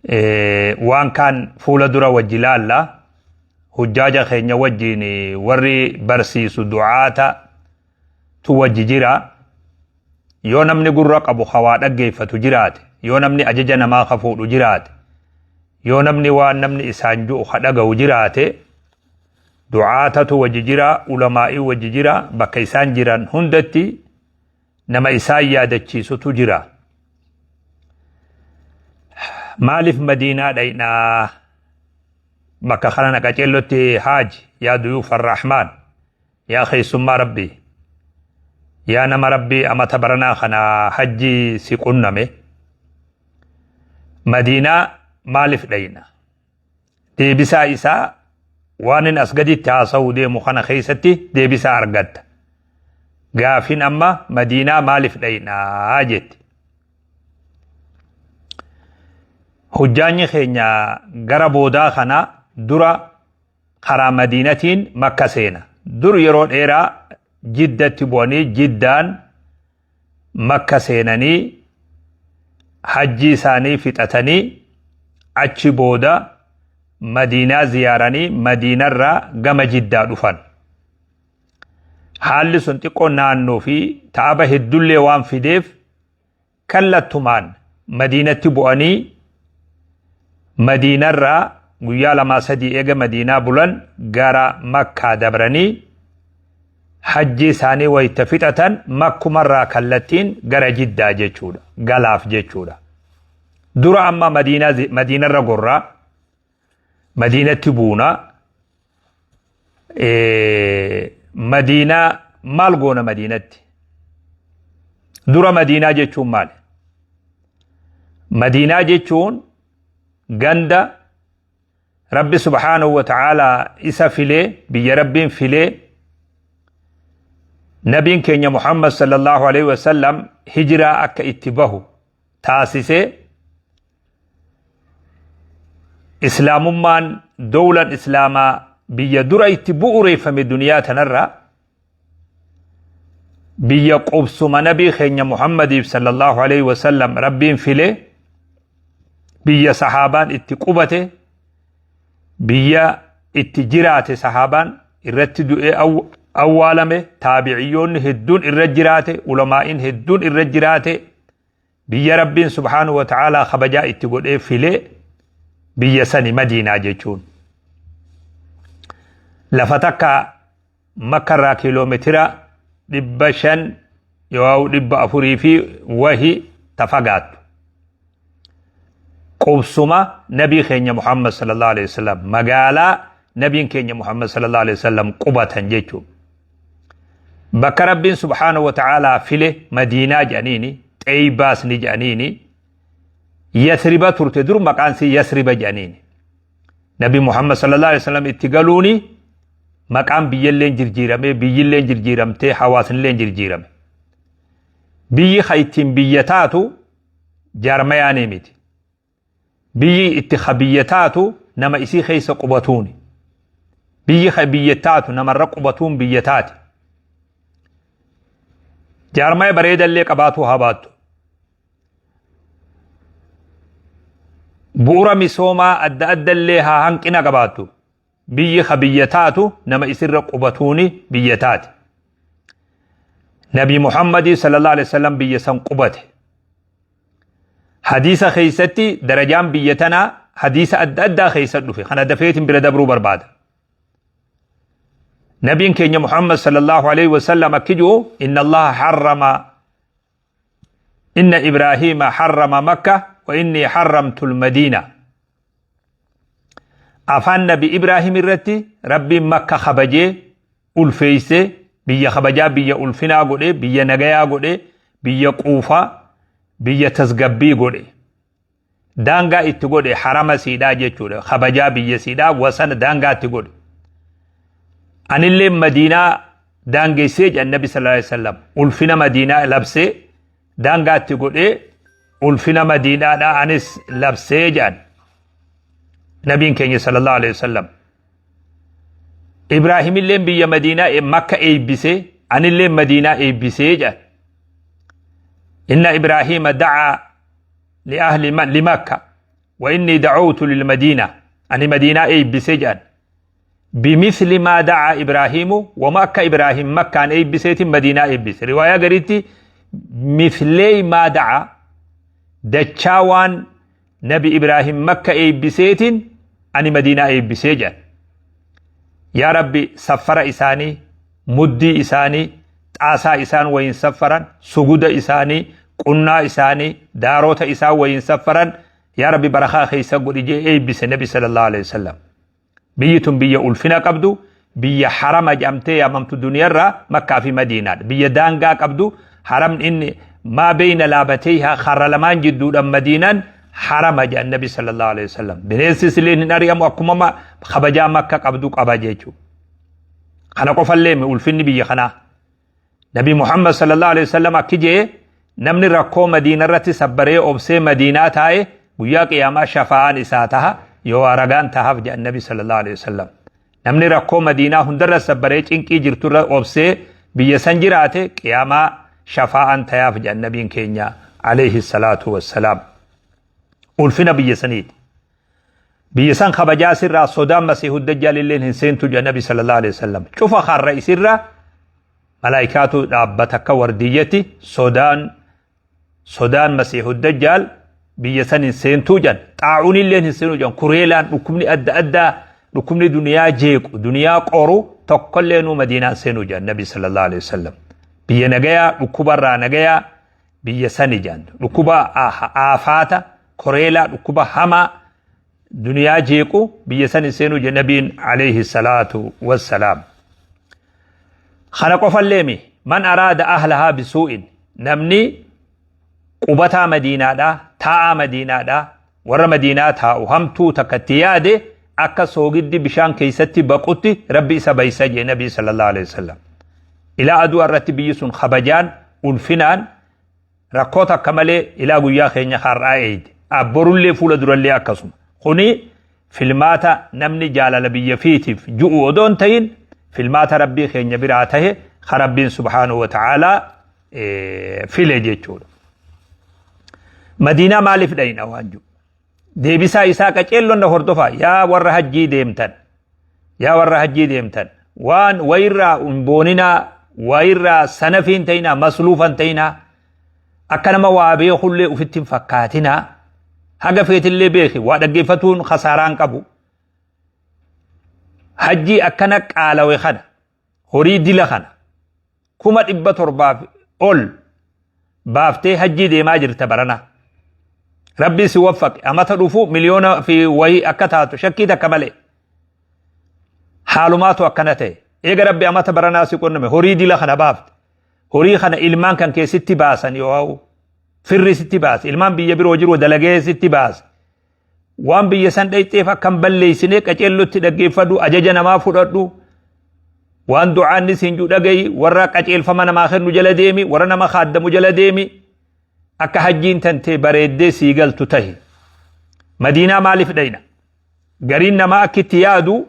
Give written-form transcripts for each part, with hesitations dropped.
Waan kaan fuula dura wajji laalla. Hujjaaja keenya wajjiin warri barsiisu du'aata tu wajji jira. Yoo namni gurra qabu ka waa dhaggeeffatu jiraate, yoo namni ajaja namaa ka fuudhu jiraate, yoo namni waan namni isaan ju'u ka dhaga'u jiraate, du'aatatu wajji jira, ulamaa'ii wajji jira, bakka isaan jiran hundatti nama isaan yaadachiisutu jira. Maaliif Madiinaa dhaynaa? Bakka kana na qaceellotti haaji yaa duyuuf arrahmaan yaa keessummaa rabbii yaa nama rabbii amata baranaa kana hajji si qunname Madiinaa maaliif dhayna? Deebisaa isaa waanin as gaditti haasa'uu deemu kana keessatti deebisaa argatta. Gaafin amma Madiinaa maaliif dhaynaa jetti. Hujjaanyi keenya gara boodaa kana dura karaa Madiinatiin Makka seena. Dur yeroo dheeraa Jiddatti bu'anii Jiddaan Makka seenanii hajjii isaanii fixatanii achi booda Madiinaa ziyaaranii Madiinarraa gama Jiddaa dhufan. Haalli sun xiqqoo naannoo fi ta'aba heddullee waan fideef kallattumaan Madiinatti bu'anii Madiinarraa guyyaa lamaa sadii eega Madiinaa bulan gara Makkaa dabranii hajjii isaanii wayita fixatan Makkumarraa kallattiin gara Jiddaa jechuudha. Galaaf jechuudha. Dura amma Madiinarra gorraa Madiinatti buuna. Madiinaa maal goona Madiinatti? Dura Madiinaa jechuun maali? Madiinaa jechuun ganda Rabbi subhaanahu wa ta'aalaa isa filee biyya Rabbiin filee nabiin keenya Muhammad sallallahu alaihi wasallam hijiraa akka itti bahu taasisee Islaamummaan dowlan islaamaa biyya dura itti bu'ureeffame duniyaa tanarra biyya qubsuma nabii keenya Muhammadiif sallallahu alaihi wasallam rabbiin file biyya sahaabaan itti qubate biyya itti jiraate sahaabaan irratti du'ee awwaalame taabiciyyoonni hedduun irra jiraate ulamaa'iin hedduun irra jiraate Biyya Rabbiin subhaanahu wa ta'aalaa kabajaa itti godhee filee biyya sani Madiinaa jechuun. Lafa takka Makka irraa kiiloomeetira 500 yoo 400 fi wahi ta fagaattu. Qubsuma nabii keenya Muhammad sallallahu alaihi wasallam magaalaa nabiin keenya Muhammad sallallahu alaihi wasallam qubatan jechuudha. Bakka Rabbiin subhaanahu wa ta'aalaa file Madiinaa jedhaniini Xeeybaas ni jedhaniini Yasriba turte dur maqaan sii Yasriba jedhaniini. Nabi Muhammad sallallahu alaihi wasallam itti galuuni maqaan biyyalleen jirjiiramee biyyilleen jirjiiramtee hawaasnilleen jirjiirame. Biyyi ka ittiin biyya taatu jaarmayaanii miti. Biyyi itti ka biyya taatu nama isii keessa qubatuuni. Biyyi ka biyya taatu namarra qubatuun biyya taati. Jaarmaya bareedallee qabaatuu haa baattu. Bu'ura misoomaa adda addallee haa hanqina qabaattu. Biyyi ka biyya taatu nama isirra qubatuuni biyya taati. Nabi Muhammadii sallallahu alaihi wasallam biyya san qubate. Hadiisa keessatti darajaan biyya tanaa hadiisa adda addaa keessa dhufe. Kana dafeetiin bira dabruu barbaada. Nabiin keenya Muhammad sallallahu alaihi wasallam akki ji'u inna Allaha harrama inna Ibraahiima harrama Makka wa inni harramtul Madiina. Afaan Nabi Ibraahim irratti Rabbiin Makka kabajee ulfeessee biyya kabajaa biyya ulfinaa godhee biyya nagayaa godhee biyya quufaa biyya tasgabbii godhe. Daangaa itti godhe harama siidhaa jechuudha. Kabajaa biyya siidhaa wasana daangaa itti godhe. Anillee Madiinaa daangessee jedhan Nabi sallallahu alaihi wasallam ulfina Madiinaa labsee daangaa itti godhee ulfina Madiinaadhaa anis labsee jedhan. Nabiin keenya sallallahu alaihi wasallam. Ibraahimillee biyya Madiinaa Makka eebbisee anillee Madiinaa eebbisee jedhan. Inna Ibraahiima da'aa li'ahli limakka. Wa inni da'awtu lil Madiina, ani Madiinaa eebbise jedhan. Bimithli maa da'aa Ibraahiimu, wama akka Ibraahiim Makkaan eebbiseetiin Madiinaa eebbise. Riwaayaa gariitti mithlee maa da'aa, dachaa waan Nabi Ibraahiim Makka eebbiseetiin ani Madiinaa eebbisee jedhan. Yaa Rabbi, saffara isaanii, muddii isaanii, xaasaa isaan wayiin saffaran, suguda isaanii, qunnaa isaanii, daarota isaan wayiin saffaran, yaa Rabbi barakaa keessa godhi jee eebbise Nabi sallallahu alaihi wasallam. Biyyi tun biyya ulfina qabdu, biyya harama jedhamtee yaamamtu duniyarraa Makkaa fi Madiinaadha. Biyya daangaa qabdu, haramni inni maa beeyna laabateehaa karra lamaan jidduudhaan Madiinaan harama jedhan Nabi sallallahu alaihi wasallam. Bineensi silleen hin ari'amu, akkuma kabajaa Makka qabdu qaba jechuudha. Kana qofallee mi ulfinni biyya kanaa. Nabi Muhammad sallallahu alaihi wasallam akki jee, namni rakkoo Madiina irratti sabbaree obsee Madiinaa taa'e guyyaa qiyaamaa shafaa'aan isaa taha yoo ragaan tahaaf jedhan Nabi sallallahu alaihi wasallam. Namni rakkoo Madiinaa hundarra sabbaree cinqii jirturra obsee biyya san jiraate qiyaamaa shafaa'aan tayaaf jedhan Nabiin keenya alayhi salaatu wassalaam. Ulfina biyya saniiti. Biyya san kabajaa sirraa sodaan Masiihu Dajjaal illeen hin seentu jedha Nabi sallallahu alaihi wasallam. Cufa karra isirra malaayikaatu dhaabbata akka wardiyyatti, sodaan Masiihu Dajjaal biyya san hin seentuu jedhan. Xaa'uun illeen hin seenu jedhan. Kureelaan, dhukkubni adda addaa, dhukkubni duniyaa jeequ, duniyaa qoru tokkollee nuu Madiinaan seenuu jedhan Nabi sallallahu alaihi wasallam. Biyya nagayaa, dhukkubarraa nagayaa biyya sani jedhan. Dhukkuba aafaata, koreelaa, dhukkuba hamaa duniyaa jeequ biyya sani seenuu jedhe Nabiin alayhi salaatu wassalaam. Kana qofalleemi, man araada ahlahaa bisuu'in, namni qubataa Madiinaadhaa, taa'aa Madiinaadhaa, warra Madiinaa taa'u hamtuu takka itti yaade, akka soogiddi bishaan keessatti baqutti Rabbi isa baysa jedhe Nabii sallallahu alaihi wasallam. Ilaa aduu irratti biyyi sun kabajaan ulfinaan rakkoo takka malee ilaa guyyaa keenya har'aa eeyde. Abborullee fuula durallee akkasuma. Kuni filmaata namni jaalala biyya fiitiif ju'u odoo hin ta'in, filmaata Rabbii keenya biraa tahe ka Rabbiin subhaanahu wa ta'aalaa file jechuudha. Madiinaa maaliif dhayna waan jiru? Deebisaa isaa qaceellon na hordofaa, yaa warra hajjii deemtan. Yaa warra hajjii deemtan, waan wayirraa hin booninaa, wayirraa sanafii hin ta'inaa, masluufa hin ta'inaa, akka nama waa beekullee ufitti hin fakkaatinaa. Haga feetillee beeki, waa dhaggeeffatuun kasaaraan qabu. Hajjii akkana qaalawe kana, horii dila kana 700,000 ol baaftee hajjii deemaa jirta barana. Rabbi si waffaqe, amata dhufu miliyoona fi wayii akka taatu shakkii takka malee. Haalumaatu akkana ta'e. Eega Rabbi amata baranaa si qunname, horii dila kana baafte. Horii kana ilmaan kan keessatti baasan yoo ha'u, firri sitti baase, ilmaan biyya biroo jiru dalagee sitti baase. Waan biyya san dhayxeef akka hin balleessine qaceellotti dhaggeeffadhu, ajaja namaa fudhadhu. Waan du'aanni siin jiru dhagayi, warra qaceelfama namaa kennu jala deemi, warra nama kaaddamu jala deemi. Akka hajjiin tantee bareeddee sii galtu tahi. Madiinaa maaliif dhayna? Gariin namaa akka itti yaadu,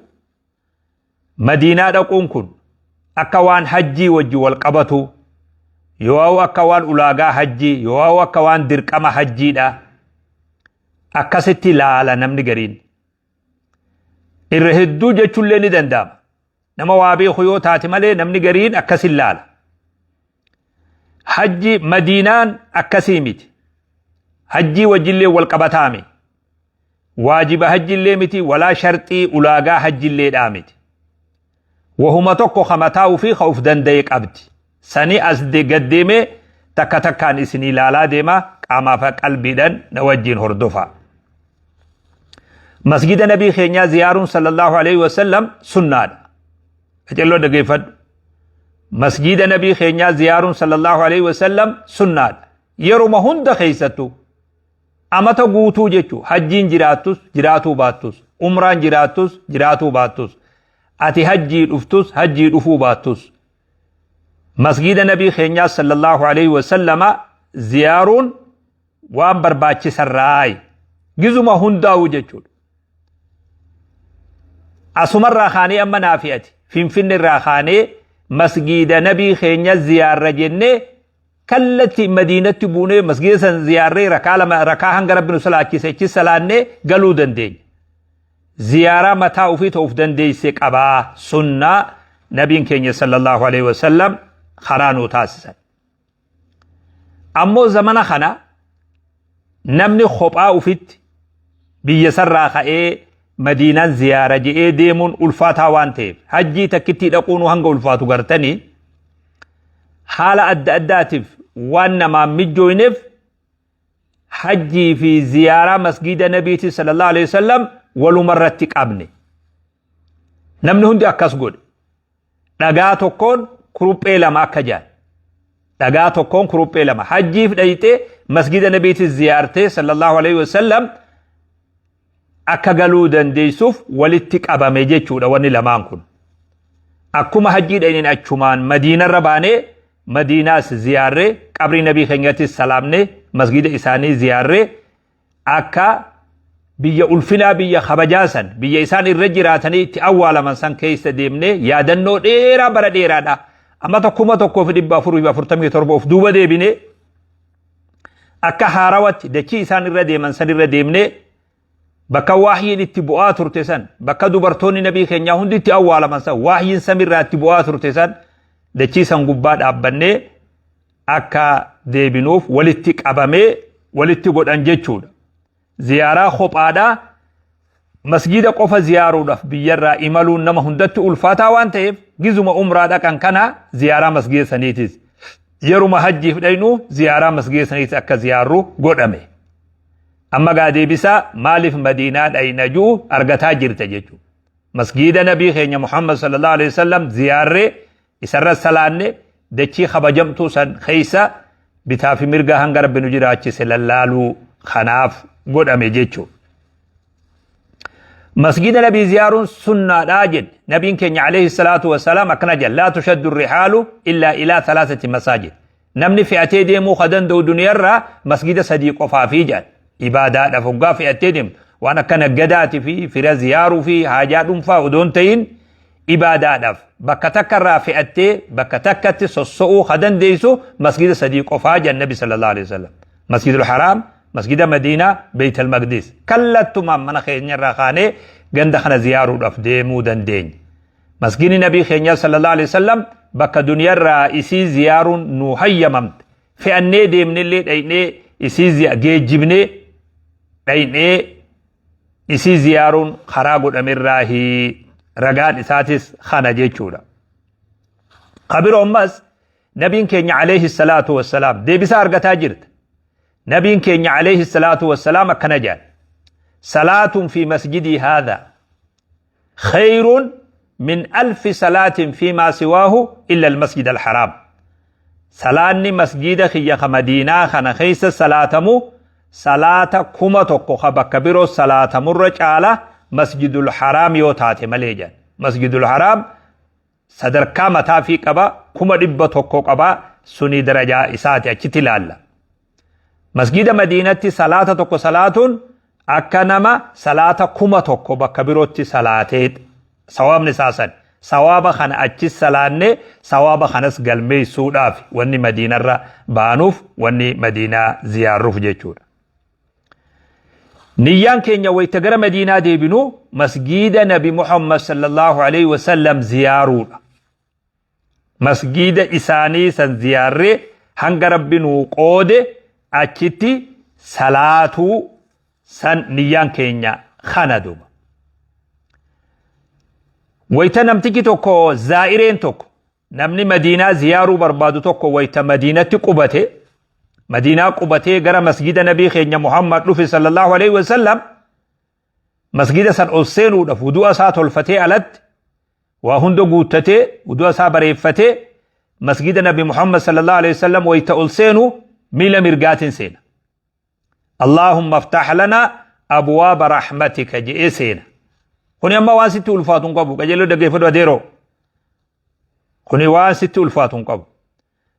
Madiinaa dhaquun kun akka waan hajjii wajji wal qabatu, yoo akka waan ulaagaa hajjii, yoo akka waan dirqama hajjiidha. Akkasitti laala namni gariin. Irra hedduu jechuullee ni danda'ama. Nama waa beeku yoo taate malee namni gariin akkasin laala. Hajji Madiinaan akkasii miti. Hajjii wajjillee wal qabataami. Waajiba hajjillee miti, walaa sharxii ulaagaa hajjilleedhaa miti. Wahuma tokko ka mataa ufii ka uf danda'e qabdi. Sani as gad deemee takka takkaan isin ilaalaa deema, qaamaa fi qalbiidhaan na wajjin hordofaa. Masgida Nabii keenyaa ziyaaruun sallallahu alaihi wasallam sunnaadha. Qaceelloo dhaggeeffadhu. Masjida Nabii keenyaa ziyaaruun sallallahu alaihi wasallam sunnaadha. Yeruma hunda keessattuu, amata guutuu jechuun, hajjiin jiraattus jiraatuu baattus, umraan jiraattus jiraatuu baattus, ati hajjii dhuftus hajjii dhufuu baattus, masgida Nabii keenyaa sallallahu alaihi wasallama ziyaaruun waan barbaachisarraayi, gizuma hundaa'u jechuudha. Asumarraa kaanee amma naafi ati Finfinne irraa kaanee masgiida Nabii keenya ziyaarra jennee Kallattiin Madiinatti buunee masgiida san ziyaarree rakaa lama rakaa hanga Rabbi nu salaachise achi salaannee galuu dandeenya. Ziyaaraa mataa ofii ta'uuf dandeesse qabaa sunnaa nabiin keenya sallallahu alaihi wasallam karaa nuu taasisan. Ammoo zamana kana namni kophaa ufitti biyya sarraa ka'ee Madiinaan ziyaara je'ee deemuun ulfaataa waan ta'eef hajjii takkittii dhaquun hanga ulfaatu gartanii haala adda addaatiif waan namaan mijjooyneef hajjii fi ziyaaraa masgiida nabiitii sallallahu alaihi wasallam walumarratti qabne. Namni hundi akkas godhe. Dhagaa tokkoon kuruphee lama akka jaan. Dhagaa tokkoon kuruphee lama. Hajjiif dhayxee masgida nabiitis ziyaartee sallallahu alaihi wasallam akka galuu dandeessuuf walitti qabame jechuudha wanni lamaan kun. Akkuma hajjii dhaynin achumaan madiinarra baanee madiinaas ziyaarree qabrii nabii keenyattis salaamnee masgida isaanii ziyaarree akka biyya ulfinaa biyya kabajaa san biyya isaan irra jiraatanii itti awwaalaman san keessa deemnee yaadannoo dheeraa bara dheeraadha. Amata 1447 of duuba deebinee akka haarawatti dachii isaan irra deeman san irra deemnee bakka waahyiin itti bu'aa turte san bakka dubartoonni nabii keenyaa hundi itti awwaalaman san waahyiin samirraa itti bu'aa turte san dachii san gubbaa dhaabbannee akka deebinuuf walitti qabamee walitti godhan jechuudha. Ziyaaraa kophaadhaa masgiida qofa ziyaaruudhaaf biyyarraa imaluun nama hundatti ulfaataa waan ta'eef gizuma umraa dhaqan kana ziyaaraa masgiida saniitis yeruma hajjiif dhaynu ziyaaraa masgiida saniitis akka ziyaarru godhame. Amma gaa deebisaa maaliif madiinaa dhayna ji'u argataa jirta jechuudha. Masgiida nabii keenya Muhammad sallallahu alaihi wasallam ziyaarree isarra salaanne dachii kabajamtuu san keessa bitaa fi mirga hanga rabbi nu jiraachise lallaaluu kanaaf godhame jechuudha. Masgiida nabii ziyaaruun sunnaadhaa jedhe nabiin keenya alayhi salaatu wasalaam akkana jedha laa tushaddu rihaalu illaa ilaa thalathati masaajid. Namni fe'atee deemuu ka danda'u duniyarraa masgida sadii qofaafii jedhan. Ibaadaadhaaf hoggaa fe'attee deemtu waan akka naggadaati fi fira ziyaaruu fi haajaa dhuunfaa odoo hin ta'in ibaadaadhaaf bakka takka irraa fe'attee bakka takkatti sosso'uu ka dandeessu masgida sadii qofaa jedhan Nabi sallallahu alaihi wasallam. Masjidul Haraam, Masgida Madiinaa, Beeytal Maqdis. Kallattumaan mana keenya irraa kaanee ganda kana ziyaaruudhaaf deemuu dandeenya. Masgidni Nabii keenyaa sallallahu alaihi wasallam bakka duniyarraa isii ziyaaruun nu hayyamamte. Fe'annee deemnellee dhaynee isii geejjibnee dhaynee isii ziyaaruun karaa godhamerraahi ragaan isaatis kana jechuudha. Kabiroo ammas Nabiin keenya alayhi salaatu wassalaam deebisaa argataa jirta. Nabiin keenya alayhi salaatu wassalaam akkana jedhan. Salaatun fi masjidii haadha khayrun min alfi salaatin fi maa siwaahu illa almasjid alharaam. Salaanni masjida kiyya ka Madiinaa kana keessa salaatamu salaata 1000 ka bakka biroo salaatamurra caala masjidul haraam yoo taate malee jedhan. Masjidul haraam sadarkaa mataafii qaba 100,000 qaba sunii darajaa isaati achitti ilaalla. Masjida Madiinatti salaata tokko salaatuun akka nama salaata 1000 bakka birootti salaatee sawaabni isaa san. Sawaaba kana achis salaannee sawaaba kanas galmeessuudhaaf wanni Madiinarra baanuuf wanni Madiinaa ziyaarruuf jechuudha. Niyyaan keenya wayta gara Madiinaa deebinu masgiida Nabi Muhammad sallallahu alaihi wasallam ziyaaruudha. Masgiida isaanii san ziyaarree hanga Rabbi nuu qoode achitti salaatuu san niyyaan keenya kana duuba. Wayta namtichi tokko zaa'ireen tokko Namni Madiinaa ziyaaruu barbaadu tokko wayta Madiinatti qubate, Madiinaa qubatee gara masgida Nabii keenya Muhammad dhufe sallallahu alaihi wasallam, masgida san ol seenuudhaaf wudu'a isaa tolfatee alatti waa hunda guuttatee wudu'a isaa bareeffatee masgida Nabi Muhammad sallallahu alaihi wasallam wayta ol seenu miila mirgaatiin seena. Allaahumma aftah lana abwaaba rahmatika je'ee seena. Kuni amma waan sitti ulfaatu hin qabu. Qajeeloo dhaggeeffadhu adeeroo. Kuni waan sitti ulfaatu hin qabu.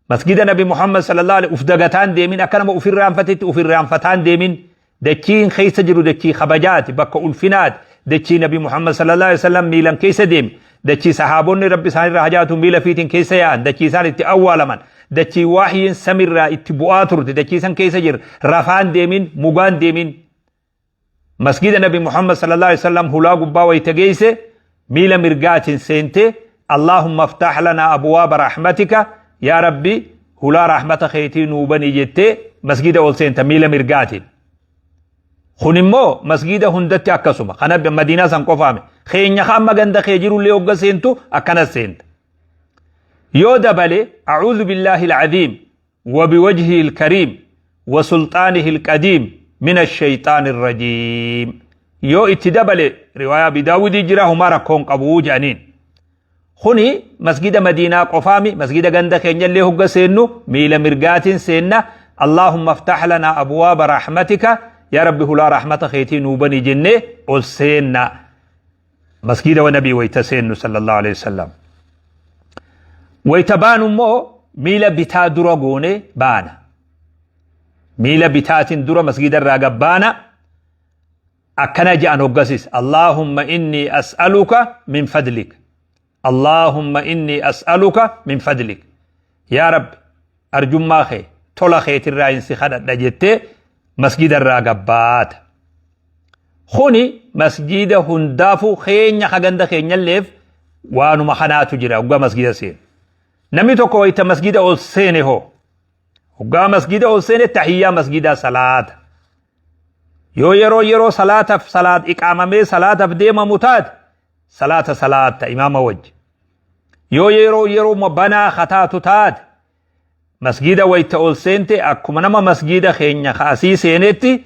Masgida Nabi Muhammad sallallahu alaihi uf dagataan deemin akka nama ufirraanfatetti ufirraanfataan deemin dachiin keessa jiru dachii kabajaati bakka ulfinaati dachii Nabi Muhammad sallallahu alaihi wasallam miilan keessa deeme dachii sahaabonni rabbi isaanirraa hajaatu miila fiitiin keessa yaa'an dachii isaan itti awwaalaman Dachii waahyiin samirraa itti bu'aa turte dachii san keessa jirra. Rafaan deemin, mugaan deemin. Masgida Nabi Muhammad sallallahu alaihi wasallam hulaa gubbaa wayita geeyse miila mirgaatiin seente Allahumma aftah lana abwaaba rahmatika yaa Rabbi hulaa rahmata keetii nuu bani jettee masgida ol seenta miila mirgaatiin. Kun immoo masgida hundatti akkasuma. Kana Madiinaa san qofaame. Keenya ka amma ganda kee jirullee hogga seentu akkana seenta. Yoo dabale a'uudhu billaahi al-aziim وبوجهه الكريم وسلطانه القديم من الشيطان الرجيم yoo itti dabale riwaayaa Abi Daawudii jira humaa rakkoon qabu jedhaniin. Kuni masgida Madiinaa qofaami masgida ganda keenyallee hogga seennu miila mirgaatiin seenna Allahumma aftah lanaa abwaaba rahmatika yaa Rabbi hulaa rahmata keetii nuu bani jennee ol seenna. Masgiida wa nabii wayta seennu sallallahu alaihi wasallam. Wayta baanu immoo miila bitaa dura goone baana. Miila bitaatiin dura masgiida irraa gabbaana. Akkana je'an hoggasis Allahumma inni as'aluka min fadlik. Allaahumma innii as'aluka min fadlik. Yaa Rabbi arjummaa kee tola keetirraayin si kadhadha jettee masgida irraa gabbaata. Kuni masjida hundaafuu keenya ka ganda keenyalleef waanuma kanaatu jira hoggaa masgida seenu. Namni tokko wayita masgida ol seene hoo hoggaa masgida ol seene tahiyyaa masgidaa salaata. Yoo yeroo yeroo salaataf salaat iqaamamee salaataf deemamu taate salaata salaatta imaama wajji. Yoo yeroo yeroo banaa kataatu taate masgiida wayta ol seente akkuma nama masgiida keenya ka asii seenetti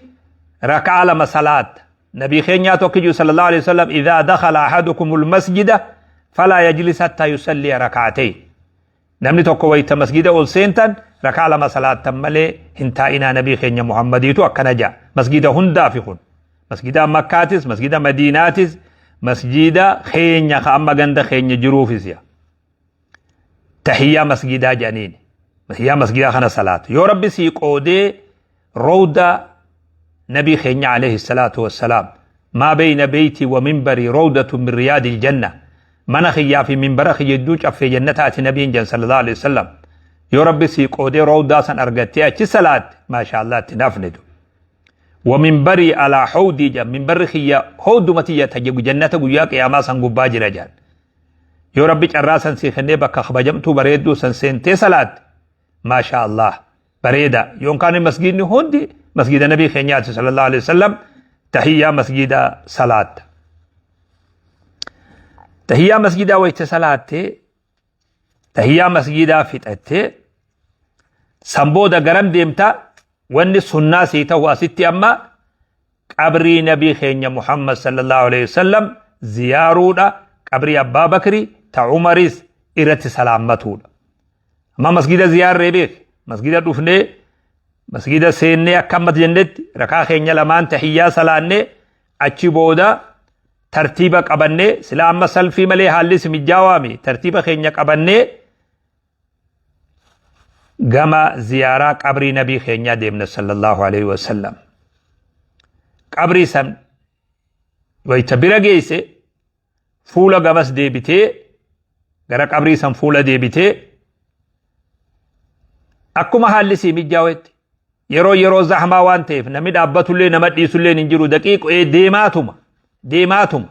raka'aa lama salaatta. Nabii keenyaa tokko jiru sallallahu alaihi wasallam idhaa dakhala ahadukumul masjida falaa yajlis hattaa yusalliya raka'atayn. Namni tokko wayta masgiida ol seentan rakaa lama salaattan malee hin taa'inaa nabii keenya Muhammadiitu akkana ja'a. Masgiida hundaafi kun. Masgiida Makkaatis, masgiida Madiinaatis, masgiida keenya ka amma ganda keenya jiruufis yaa. Tahiyyaa masgiidaa jedhaniin. Tahiyyaa masgiidaa kana salaatu. Yoo Rabbi sii qoodee Rawda nabii keenya alayhi salaatu wassalaam maa beyna beeyti wa minbarii rawdatu min riyaadil janna mana kiyyaa fi minbara kiyya jidduu caffee jannataati nabiin jan sallallahu alayhi wasallam yoo rabbi sii qoodee rawdaa san argattee achi salaatte maasha allah itti nafnitu wa minbarii alaa hawdii jan minbarri kiyya hawduma tiyya ta jannata guyyaa qiyaamaa san gubbaa jira jan yoo rabbi carraa san sii kennee bakka kabajamtuu bareedduu san seentee salaatte maasha allah bareeda yookaan masgiidni hundi masgiida nabii keenyaati sallallahu alaihi wasallam tahiyyaa masgiida salaatta tahiyyaa masgiidaa wayita salaatte tahiyyaa masgiidaa fixatte san booda garam deemta wanni sunnaa sii ta'u asitti amma qabrii nabii keenya Muhammad sallallahu alaihi wasallam ziyaaruudha qabrii Abbaa Bakri ta Umaris irratti salaammatuudha. Amma masgida ziyaarree beek masgida dhufnee masgida seennee akka amma jennetti rakaa keenya lamaan tahiyyaa salaannee achi booda tartiiba qabannee sila amma salfii malee haalli si mijjaawaami tartiiba keenya qabannee gama ziyaaraa qabrii nabii keenyaa deemna sallallahu alaihi wasallam. Qabrii san wayta bira geesse fuula gamas deebitee gara qabrii san fuula deebitee akkuma haalli sii mijjaawetti yeroo yeroo zahmaa waan ta'eef namni dhaabbatullee nama dhiisullee hin jiru daqiiqee deemaatuma deemaatuma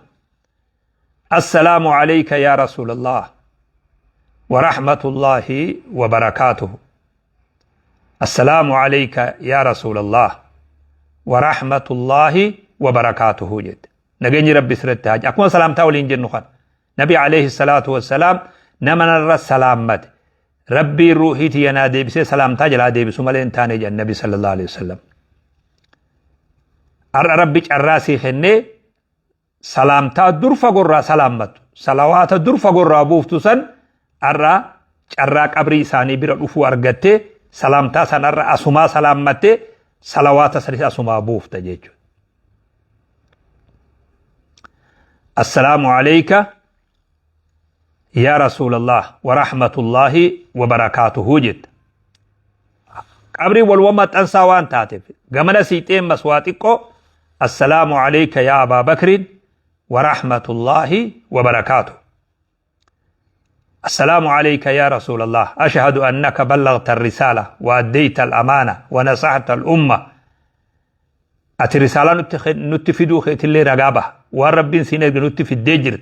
Assalaamu alayka yaa Rasuulallah wa rahmatullahi wa barakaatuhu. Assalaamu alayka yaa Rasuulallah wa rahmatullahi wa barakaatuhu jette. Nageenyi Rabbi sirratti haa akkuma salaamtaa waliin jennu kana. Nabi alayhi salaatu wassalaam nama narra salaammate. Rabbiin ruuhii tiyya naa deebisee salaamtaa jalaa deebisu malee hin taane jedhan Nabi sallallahu alayhi wasallam. Har'a Rabbi carraa sii kennee salaamtaa dur fagorraa salaammattu salawaata dur fagorraa buuftu san har'a carraa qabrii isaanii bira dhufuu argattee salaamtaa san har'a asumaa salaammattee salawaata sanis asumaa buufta jechuudha. Assalaamu alayka yaa Rasuulallah wa rahmatullahi wa barakaatuhu jetta. Qabrii waluma maxxansaa waan taateef gamana siixee ammas waa xiqqoo assalaamu alayka yaa Abaa Bakriin wa rahmatullahi wa barakaatuhu. السلام عليك يا رسول الله، أشهد أنك بلغت الرسالة وأديت الأمانة ونصحت الأمة. Ati risaalaa nutti fiduu keetillee ragaa baha. Waan Rabbiin siin erge nutti fiddee jirta.